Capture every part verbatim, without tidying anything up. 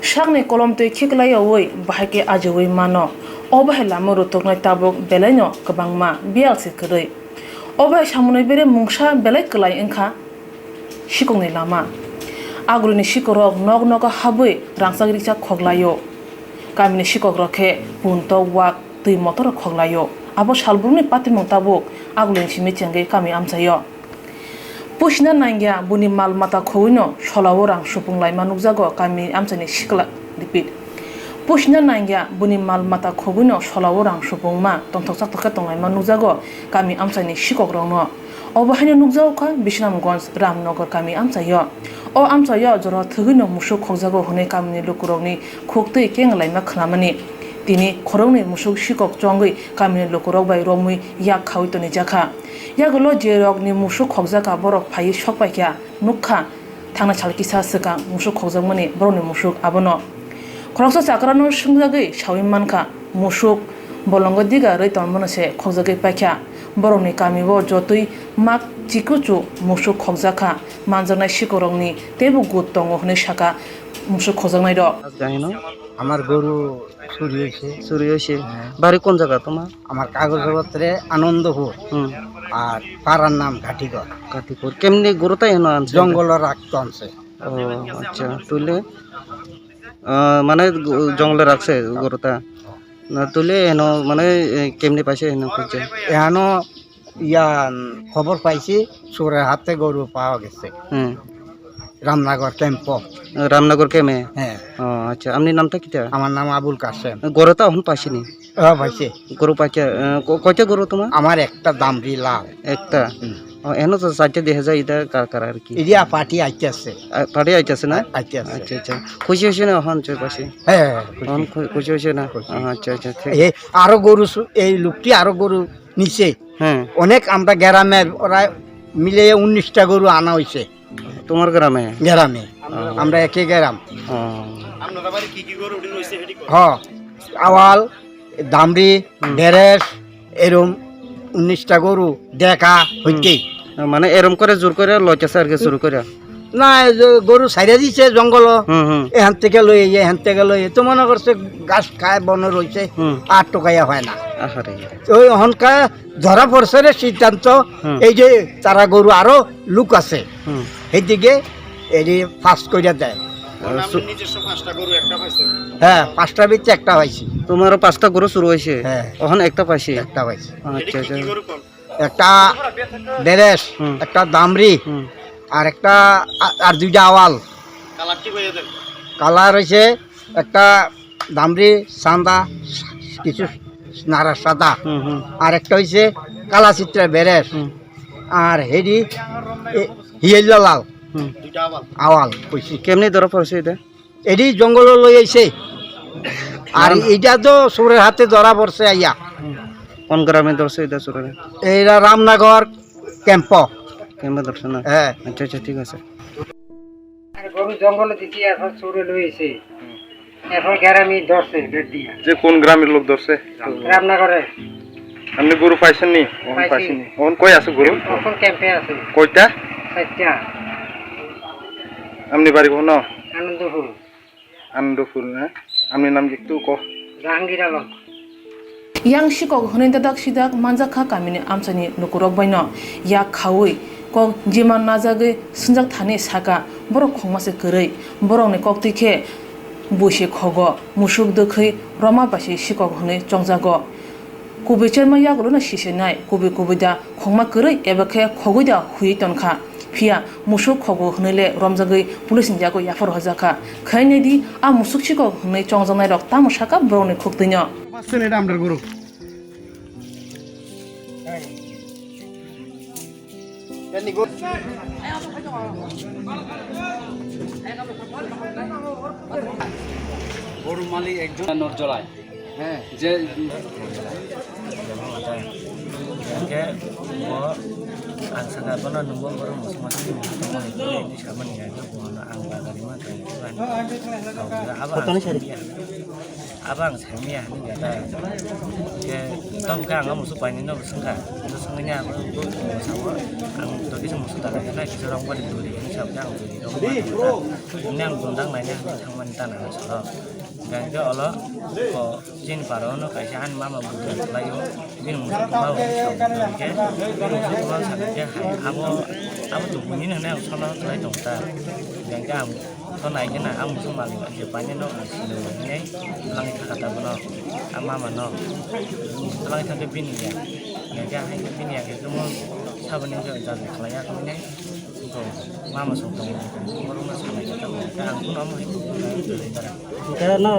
Sakni kolomtwi khiklaiyaui bahai khe ajiui mano. O bahai lama rwtwknai tabuk belaino kwbangma, biyal se kwrwi. O bahai samunai bere mungsa belai kwlai wngkha sikokni lama. Agulini sikokrok nok nogo habwi rangchak rijak khoklaio. Kamini sikokrok khe puntok, wak, twi motorrok khoklaio. Abo salbrumni patimung tabuk agulini simi chengwi kami amchaio. Puisina nangya buni mal mata khogwino solao rang supung laima nukjago kami amchaini sikla, repeat. Puisina nangya buni mal mata khogwino solao rang supungma tongthok chathok khe tonglaima nukjago kami amchaini sikokrokno. Obo haino nukjago kha Bisramganj Ramnagar kami amchaio. O amchaio jora thwgwino musuk khokjago hwnwi kamini lukurokni khuktwi kenglaima khnamani. Tini khoroknwi musuk sikok chongwi kamini lukurok bai romwi yak khaui tonijakha. Yagulo jerokni musuk khokjakha borok phaiwi sokpaikha, nukha, thangna sal kisa swkang musuk khokjakmani borokni musuk abono. Khoroksa chakrano swngjagwi saui mankha, musuk bolongo diga rwi tongmano se khokjagwi paikha. Borokni kamio jotwi mak chikuchu musuk khokjakha, manjaknai sikorokni teibo gut tongo hwnwi sakha musuk khokjaknairok. আমার গরু চুরি হয়েছে। চুরি হয়েছে? হ্যাঁ। বাড়ি কোন জায়গা তোমার? আমার কাগজপত্রে আনন্দপুর। হুম। আর পাড়ার নাম ঘাটিঘর। ঘাটিঘর। কেমনে গরুটা এনে আনছে? জঙ্গলে রাখতো আনছে। ও, আচ্ছা। তুলে, আহ, মানে গ-, জঙ্গলে রাখছে গরুটা? না তুলে এনো, মানে, এ, কেমনে পাইছে এনো খুঁজছে? এহানো ইয়া, উম, খবর পাইছি, চোরের হাতে গরু পাওয়া গেছে। হুম। রামনগর ক্যাম্প। রামনগর ক্যাম্পে? হ্যাঁ। ও, আচ্ছা। আপনার নামটা কিতা? আমার নাম আবুল কাসেম। গরুটা এখন পাইছিনি? হ্যাঁ, পাইছে। গরু পাইছে, আহ, ক-, কয়টা গরু তোমার? আমার একটা দামড়ি লাল। একটা? হুম। ও, এনো তো চারটে দেখা যায়, এটা কার কার আর কি? এরিয়া পার্টি আইতেছে। আ, পার্টি আইতেছে না? আ-, আইতেছে। আচ্ছা, আচ্ছা। খুশি হয়েছে না এখন চোর পাশে? হ্যাঁ, হ্যাঁ, হ্যাঁ, খুশি। এখন খু-, খুশি হয়েছে না? খুশি। আচ্ছা, আচ্ছা, ঠিক। এ, আরো গরু সু-, এই লোকটি আরো গরু নিচে। হ্যাঁ। অনেক আমরা গ্রামে ওরা মিলে উনিশটা গরু আনা হয়েছে। তোমার গ্রামে? গ্রামে। ও। আমরা একই গ্রাম। ও। হ, আওয়াল, দামড়ি, হুম। বেরেস, এরম উনিশটা গরু, ডেকা, হুম। হইতেই। মানে এরম করে জোর করে লইতেছে আর কি, শুরু করে? না, এই যে গরু ছাইড়া দিছে জঙ্গল, হুম, হুম। এখান থেকে লই, এখান থেকে লই, তো মনে করছে ঘাস খায়, বনে রইছে, হুম। আর টোকাইয়া হয় না। আহারে। ওই অহনকা ধরা পড়ছে রে সিদ্ধান্ত, হুম। এই যে তারা গরু আরো লোক আছে, হুম। সেইদিকে এটি ফাস্ট করে দেয়। আহ, সু- নিজস্ব পাঁচটা গরু, একটা পাইছে। হ্যাঁ, পাঁচটা বেচে একটা পাইছি। তোমারও পাঁচটা গরু শুরু হয়েছে? হ্যাঁ। অখন একটা পাইছে? একটা পাইছি। আচ্ছা, এটা কি আচ্ছা। কি গরু কোন? একটা বেরেস, হুম। একটা দামরি, হুম। আর একটা আ-, আর দুইটা আওয়াল। কালার ঠিক হয়ে যাবে। কালার হইছে একটা দামরি সাদা, কিছু নাড়া সাদা। হুম, হুম। আর একটা হইছে কালা চিত্রা বেরেস। হুম। আর হেডি এ, হিয়েল্লা লাল। হুম। আওয়াল কইছি। কেমনে ধরা পড়ছে এটা? এডি জঙ্গল লই আইছে। আর এটা তো চোরের হাতে ধরা পড়ছে আইয়া। কোন গ্রামে ধরছে এটা চোরের? এরা রামনগর ক্যাম্প। ক্যাম্পে ধরছে না? হ্যাঁ। আচ্ছা, আচ্ছা, ঠিক আছে। আর গরু জঙ্গলে দিছি, এখন চোরে লই আইছে। এখন গ্রামে ধরছে বেট দিয়া। যে কোন গ্রামের লোক ধরছে? রামনগরে। আপনি গরু পাইছেন নি? ওখানে পাইছি। পাইছেন নি? ওখানে কই আছে গরু? এখন ক্যাম্পে আছে। কয়টা? চারটা। আপনি বাড়ি কোন? আনন্দপুর। আনন্দপুর, হ্যাঁ? আপনি নাম কি একটু কো? জাহাঙ্গীর Alam. Yang sikok hwnwi dadak sidak manjak kha kamini amchaini lukurok baino yak khaui kok jima najagwi swngjak thani saka borok khongma se kwrwi. Borokni koktwi khe buisi khogo, musuk dwkhwi roma bai se sikok hwnwi chongjago. Kubui cherma yagulo no sisinai, kubui kubui da khongma kwrwi eba khe khogwi da huiwi tonkha. Phiya musuk khogo hwnwi le romjagwi police ni yago yaphar hojakha. Khainai di, a musuk sikok hwnwi chongjaknai rok tamo sakha borokni khuktwino. গরু মালিক একজন নজর জলায়। হ্যাঁ। যে একে ও Ang sakha bono nungbo borok muchungma tongmani tongmani hinwi samani hwnkhe bono ang bagari ma tongmani. Abo ang Kotoni sari? Abo ang saimaya hinwi gata. Khe tobo khe ang musuk painino bo swngkha. Bo swngmani ang sao ang to kisa musuk dara khe kisa rong bari duri hinwi sao khe ang duri rong bari. Hinwi ang bundang naina hinwi thangmani tana soro. Hingkhe olo ko chini para ono kaisa ani mama buddha khlaio. Bini musuk ma bo hinwi sao khe bini musuk ma sakha khe hai abo abo tubuni hinwi ang sono khlai tongkha. Hingkhe ang To nai gana ang musuk malik je paine no ang sini hinai lang thaka ta bono a mama no lang thaka bini ya ya ja hai bini ya ke mo sabani jo ja khlai ya ko ne ko mama song tong ko ro ma sa ta ko ta ang ko no mo hai ko na dara. Kaya no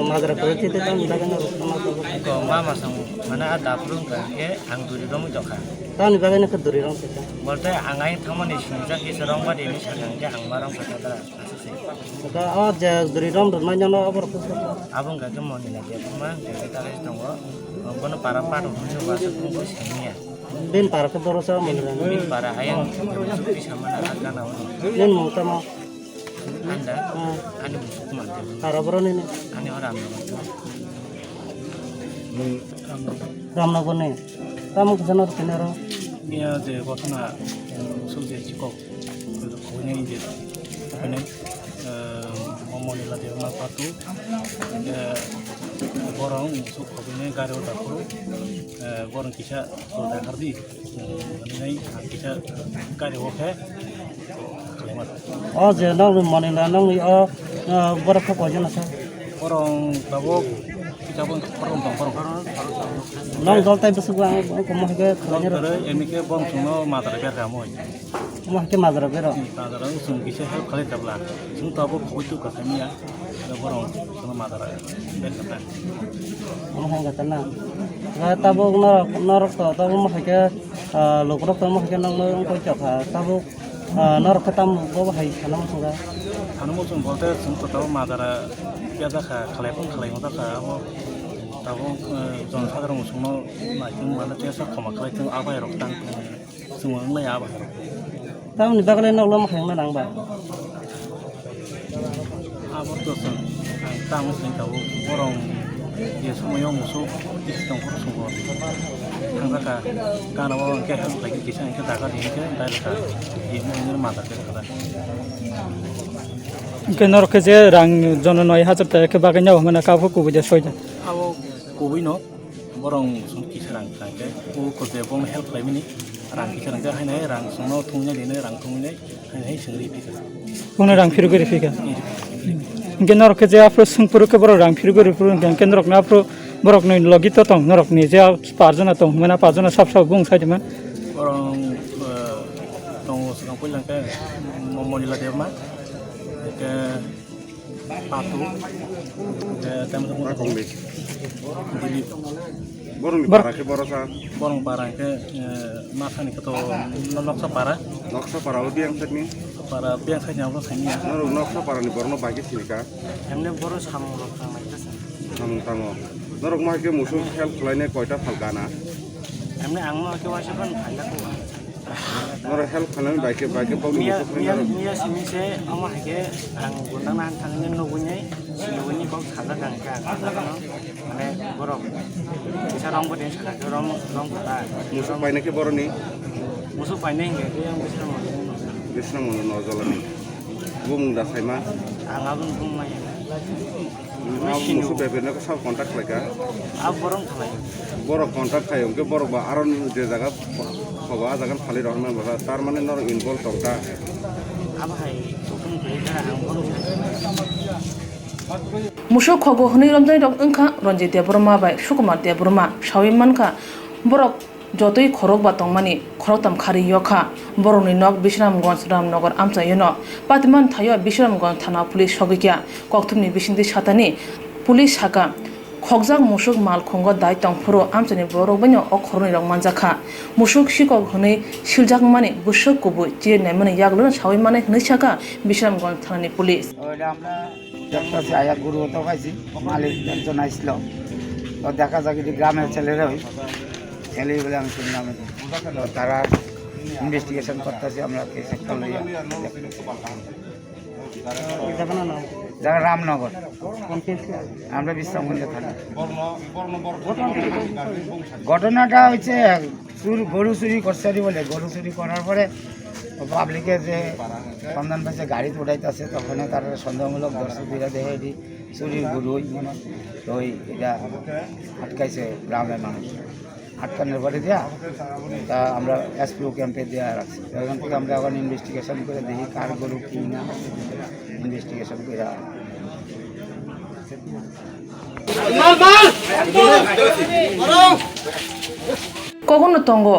magra ko ti te tang daga no ro ma ko. Ko mama song mana a da purung ka ke ang duri ro mo jo kha. Tani bagai no ko duri ro mo ta. Bolte ang ai thangmani sini ja ke rong ba de ni sa ke ang ma rong ka ta dara. Aka o je duri rom rwmai nang no obo rok khe. Abo wngkha khe Monila Debbarma, hingkha khe tare tongo. Bono para pato hwnwi uasuk wngwi simiya. Bini para khe boro sa Monila ni. Bini para ayang sukti samana a gana ono. Nini mung tamo? Anda? Ah. Ani mung Sukma Debbarma. Para boro nini? Ani o Ramnagar. Ramnagar ni. Tamo kisa no tini aro? Iya je gotona, eh, musuk je chikok, khobini je, khobini, eh, Monila Debbarma patu, eh, borong musuk khobini gari o dakhuru, eh, borong kisa to dakhar di, eh, nai kisa gari o khe. O je nokni Monila nokni o, ah, borok khe koijon asa? Borok tabuk kisa borok tong borok. Nok dol tai bwswk ang, ang komo hai khe khlainai rw. Tere emi khe borok chwngno madara berka moi. Omo hai khe madara bero. Madara chwng kisa help khlai tabla. Chwng tabuk khoboi tu ka thani ya. Borok chwngno madara berka ta. Omo hai khe ta na. Tabuk norok, norok to tabuk omo hai khe, ah, lukurok to omo hai khe nokno wng koi chokha. Tabuk Ah, norok khe tamo bo hai sana muchungo? Sana muchung bolte chwng to tabuk madara pya jakha, khlai phung khlai wng jakha, abo tabuk, eh, jon sagarong chwngno naitung mano tei sa khoma khlai thung, abai rok tang thung, chwng wng lai abai rok. Tamoni bagwi nok lama hai wngna nang ba? Abo to chwng ang tamo sini tabuk borong je somoyo musuk tong kok sungo thang jakha, gana o hwnkhe help khlai kisa hwnkhe daga di hwnkhe direct kha, ye mo hwnkhe madar khe kha. Hwnkhe norok khe je rang jono noi hajar taka khe bagwi no hwnkheno kabo kubui de soida. Abo kubui no borong song kisa rang kha hwnkhe o kote bong help khlai mani rang kisa rang khe haino rang song no thung nai rang thung nai. Hai, hai, sengri phika. Bono rang phirigwi riphika. Hingke norok khe je aphuru sengphuru khe borok rang phirigwi riphuru hingke norok no aphuru borok ni logi to tong, norok ni je parjona tong, hwnmana parjona sab sab bung sai tongma. Borok, eh, tongo swkang puila hingke Mo-, Monila Debma, hingke Patu, hingke tamo tamo Dilip. Borokni Bor- para khe boro sa? Borokni para khe, eh, ma thani khe to no-, noksa para. Noksa para o biyang sakni? Para biyang sakni abo sakni ya. Norok noksa para ni borokno bai khe sini ka? Emne boro samung rok tang lai khe sa. Samung tango. Norok ma khe musuk help khlainai koita phalka na? Emne ang ma khe waisa ban phaila ko. Norok help khlainai bai khe, bai khe bokni Miya, musuk miya, khlainai. Miya simi se amo hai khe ang gundang na thangni nugui nai, sinugui ni kok sajak ang khe ang sajak no. Mane borok kisa rong bo den saka khe rong, rong kota. Musuk paina khe boroni? Musuk paina hingke khe yang bisna mo. Bisna mo no jolani. Bumung da saima? Ang abun bung mai. Musuk bebe no sa contact khlaika? Ab borok khlai. Borok contact khai hwnkhe borok ba aro je jaga khogo a jaga phali rok na ba tar mane norok involve tongkha. Abo hai hukum khe ang borok. Musuk khogo hwnwi romjaknai rok wngkha Ranjit Debbarma bai Sukumar Debbarma. Saui mankha, borok jotoi khorok ba tongmani khoroktham khari yokha. Borokni nok Bisramganj Ramnagar amchaio no. Patiman thaio Bisramganj thana police sogwikha. Kokthumni bisingtwi satani police saka, khokjak musuk malkhungo dai tongphuru amchaini borok baino o khoroknwi rok manjakha. Musuk sikok hwnwi siljakmani bwswk kubui chiri naimani yagulo saui manai hwnwi saka Bisramganj thanani police. একটা সে আয়া গরু হতো খাইছি, মালিক একজন আইছিল। তো দেখা যাক এটি গ্রামের ছেলেরা ওই ছেলে বলে আমি শুনলাম। তো তারা ইনভেস্টিগেশন করতেছি আমরা, কেস একটা লইয়া। যারা রামনগর, আমরা বিশ্রামগঞ্জ থানা। ঘটনাটা হচ্ছে চুর, গরু চুরি করছে আর কি বলে, গরু চুরি করার পরে পাবলিকে যে সন্ধান পাইছে গাড়িত উঠাইতেছে, তখন তারা সন্দেহমূলক দর্শক দিয়ে দেখে এটি চুরির গরু ওই মনে হয়। তো ওই এটা আটকাইছে গ্রামের মানুষ। আটকানোর পরে দিয়া তা আমরা এসপিও ক্যাম্পে দেওয়া রাখছি। তো ওখান থেকে আমরা এখন ইনভেস্টিগেশন করে দেখি কার গরু কি না, ইনভেস্টিগেশন করে। Kogono tongo,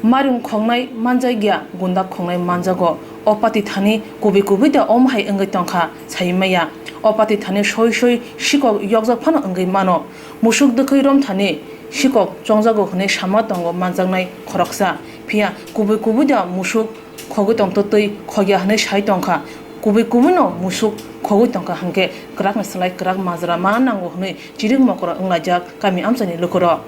mairung khongnai manjakya, gunda khongnai manjago. O pati thani kubui kubui da omo hai wngwi tongkha, sai maya. O pati thani soi soi sikok yokjak phano wngwi mano. Musuk dwkhwi romthani sikok chongjago hwnwi sama tongo manjaknai khoroksa. Phiya kubui kubui da musuk khogwi tongtwtwi khogya hwnwi sai tongkha. Kubui kubui no musuk khogwi tongkha hwnkhe kwrakni slai kwrak majra ma nango hwnwi chirik mokoro wnglaijak kami amchaini lukurok.